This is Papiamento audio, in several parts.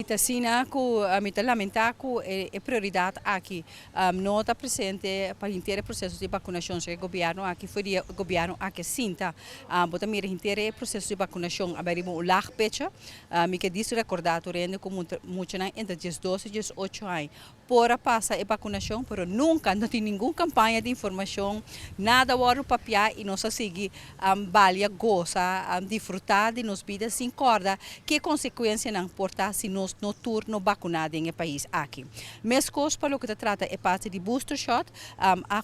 Ta asina ku mi ta lamentá ku e prioridat aki no ta presente pa henter e proseso di vakunashon. So e gobièrnu aki for di e gobièrnu aki a sinta, bo ta mira henter e proseso di vakunashon a bai riba un lag pecha. Mi ke dis rekordá tur hende ku muchanan entre 12 i 18 aña por a pasa e vakunashon, pero nunka no tin ningun kampaña di informashon, nada a wòrdu papiá i nos a sigui balia, gosa, disfrutá di nos bida sin kòrda ke konsekuensianan por ta si nos no tur no bakuná den e pais aki. Meskos pa loke ta trata e parti di booster shot, a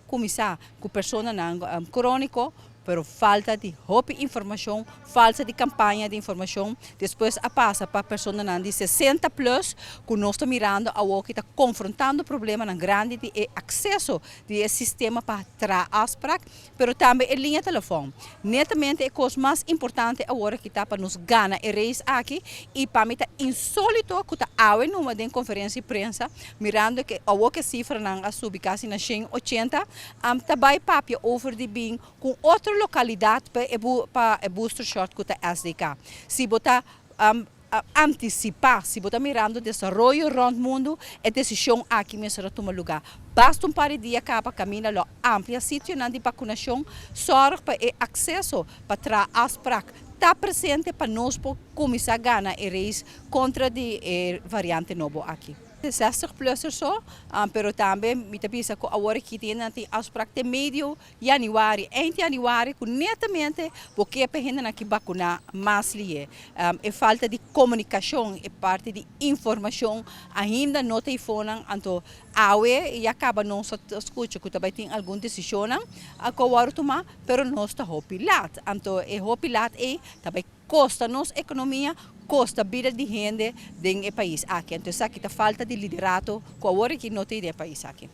kuminsá ku personanan króniko, pero falta di hopi informashon, falta di kampaña di informashon. Despues a pasa pa personanan di 60 plus, ku nos ta mirando awor ku ta konfrontando problemanan grandi di e akseso di e sistema pa traha afspraak, pero tambe e liña telefòn. Netamente e kos mas importante awor ku ta pa nos gana e race aki i pa mi ta insólito ku ta awe numa den konferensia di prensa, mirando ku awor ku e sifranan a subi kasi na 180, ta bai papia over di bin ku otro lokalidat pa e booster shot ku ta SDK. Si bo ta antisipá, si bo ta mirando desaroyo rònt mundu, e desishon aki mester a tuma lugá. Basta un par di dia kaba kaminda lo amplia sitionan di vakunashon, sòrg pa e akseso pa traha afspraak ta presente pa nos por kuminsá gana e race kontra di e variante nobo aki. 60 plus so, pero tambe mi ta bisa ku awor aki tin afspraak te medio yanüari, eind yanüari, ku netamente bo ke pa hendenan aki vakuná mas lihé. E falta di komunikashon, e parti di informashon ainda no ta eifonan, anto awe ya kaba nos a skucha ku ta bai tin algun desishonnan ku a wòrdu tumá, pero nos ta hopi lat. Anto e hopi lat ei ta bai kosta nos ekonomia, kosta bida di hende den e pais aki. Anto esaki ta falta di liderato ku awor aki no tin den e pais aki.